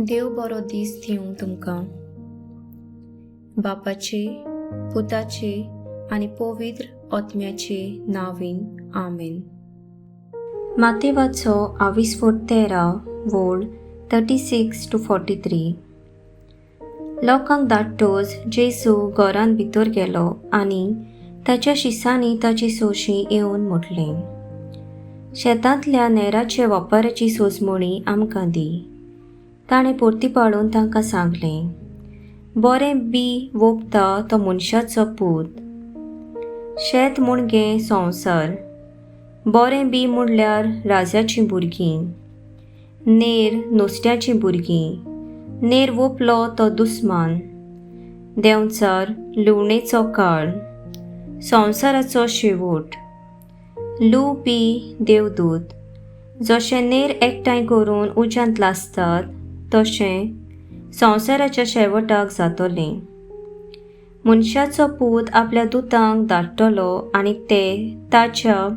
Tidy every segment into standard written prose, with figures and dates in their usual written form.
देव बरो दीस दिवं तुमकां. बापाचे, पुताचे आनी पवित्र आत्म्याचे नांवान, आमेन. मातेवाचो आविस्फोट 13 वोळ 36 to 43. लोकांक धाडटच जेजू घरांत भितर गेलो आनी ताच्या शिसांनी ताची सोशी येवन म्हटलें, शेतांतल्या नेराचे वापराची सोजमणी आमकां दी. ताणें परती पाडून तांकां सांगलें, बरें बी वोपता तो मनशाचो पूत. शेत म्हणजे संवसार. बरें बी म्हणल्यार राजाचीं भुरगीं. नेर नुस्त्याचीं भुरगीं. नेर वोपलो तो दुस्मान. देंवचार लुवणेचो काळ, संवसाराचो शेवट. लुवपी देवदूत. जशें नेर एकठांय करून उज्यांत लासतात, तशें संवसाराच्या शेवटाक जातलें. मनशाचो पूत आपल्या दुतांक धाडटलो आनी ते ताच्या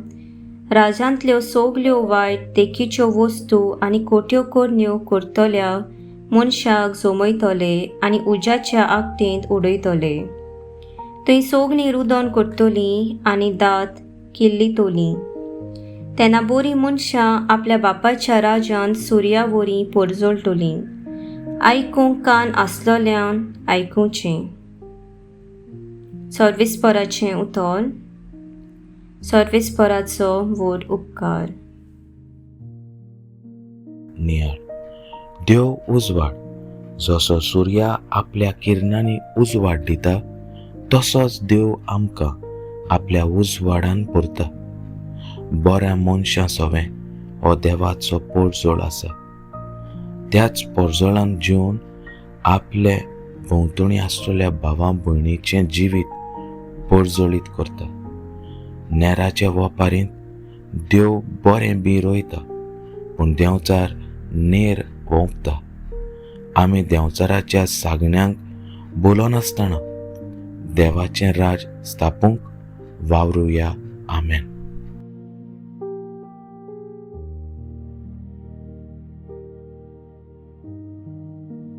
राजांतल्यो सगल्यो वायट देखीच्यो वस्तू आनी खोट्यो करण्यो करतल्या मनशाक जमयतले आनी उज्याच्या आगटेंत उडयतले. थंय सगलीं रुदन करतलीं आनी दांत किल्लितलीं. तेन्ना बरीं मनशां आपल्या बापायच्या राजांत सुर्या वरी परजळटलीं. आयकूंक कान आसलोल्यान आयकुचें. सर्वेस्पराचें उतर. सर्वेस्पराचो व्हड उपकार. नियाळ. देव उजवाड. जसो सुर्या आपल्या किरणांनी उजवाड दिता, तसोच देव आमकां आपल्या उजवाडान पुरता. बऱ्या मनशां सवें हो देवाचो पोरजोळ आसा. त्याच पोरजोळान जिवन आपले भोंवतणी आसलेल्या भावा भयणीचें जिवीत पोरजोळीत करता. नेराच्या वपारींत देव बरें बी रोयता, पूण देंवचार नेर वोंपता. आमी देंवचाराच्या सागण्यांक बोलनासतना देवाचें राज स्थापूंक वावरुया. आमेन.